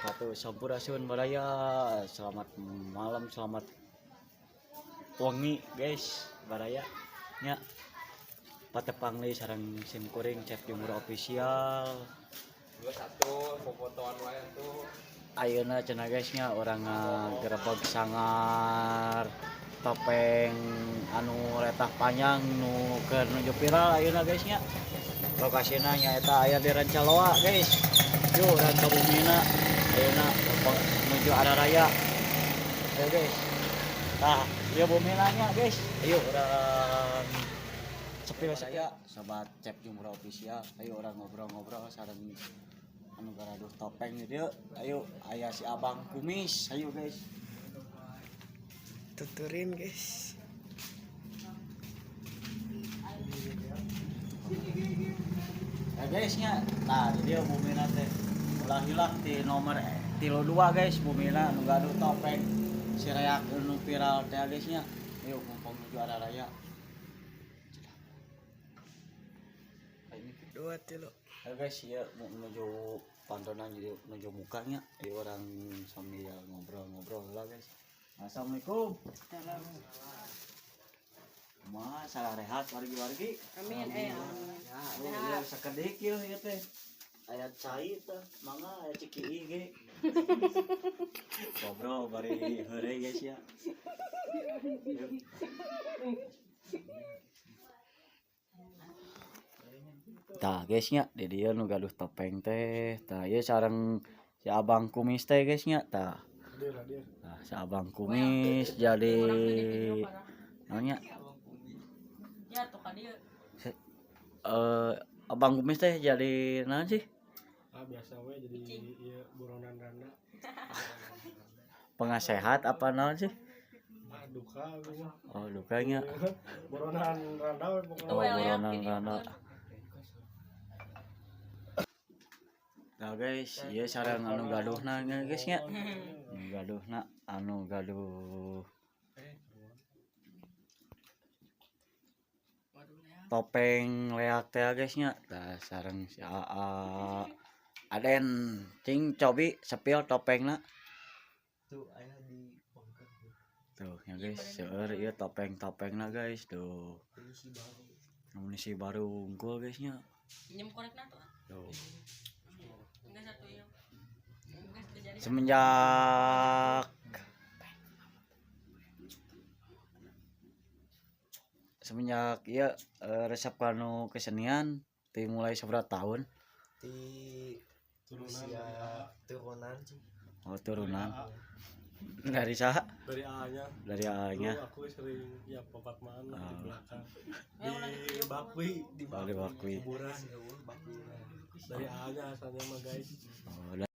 Wabarakatuh. Sampurasun baraya. Selamat malam, selamat wengi guys, baraya. Nya. Patepang deui sareng sim kuring Cep Jumur Official. 21 fotoan wae tuh. Ayeuna cenah guys nya urang ngagerebeg sangar topeng anu letah panjang nu keur nuju viral ayeuna guys nya. Lokasina nyaeta aya di Rancaloa guys. Yuk urang ka bumina ayeuna menuju arah raya. Ayo guys. Tah, ieu bumina nya guys. Ayo urang sepil-sepil sobat Cep Jumur Official. Ayo urang ngobrol-ngobrol sareng anu garaduh topeng di dieu. Ayo aya si Abang Kumis. Ayo guys. Tuturin guys. Ya guys nya. Tah di dieu bumina teh. Ulah hilap di nomor 32 guys bumina anu gaduh topeng si reak anu viral teh guys nya. Ayo mumpung nuju arah raya. 2 3. Ayo guys, ya mau menuju pantonan jadi menuju mukanya. Ayo orang sambil ngobrol-ngobrol lah guys. Assalamualaikum. Ma, salah rehat wargi-wargi. Amin, amin. Oh, iya sakedik ieu ieu teh. Aya cai teh, mangga aya cikii ge. Ngobrol bari heureuy guys ya. Tah guys nya, di dieu nu gaduh topeng teh. Tah ieu sareng si Abang Kumis teh guys nya. Tah. Tah si Abang Kumis jadi naonnya? Ya tuh ka dieu. Abang Kumis teh jadi naon sih? Ah biasa we jadi ieu buronan randa. Pengasehat apa naon sih? Ah duka mah. Oh, dukanya. Buronan randa we pokoknya. Oh, buronan randa. Nah guys, ieu sareng anu gaduhna nya guys nya. Anu gaduhna, anu gaduh topeng leak teh guys nya. Tah sareng si AA Aden cing cobi sepil topengna. Tuh aya di bongkar. Tuh ya guys, seueur ieu topeng-topengna guys tuh. Amunisi baru unggul guys nya. Pinjem korekna tuh. Tuh. Semenjak ieu resep kanu kesenian ti mulai sabaraha tahun? Ti usia turunan sih. Oh, turunan. Dari saha? Dari A-nya. Dari A-nya. Dulu aku sering ya papatmaan lah di belakang. Di Bakwi, di Bakwi. Kuburan. Dari A-nya asalnya mah guys. Oh,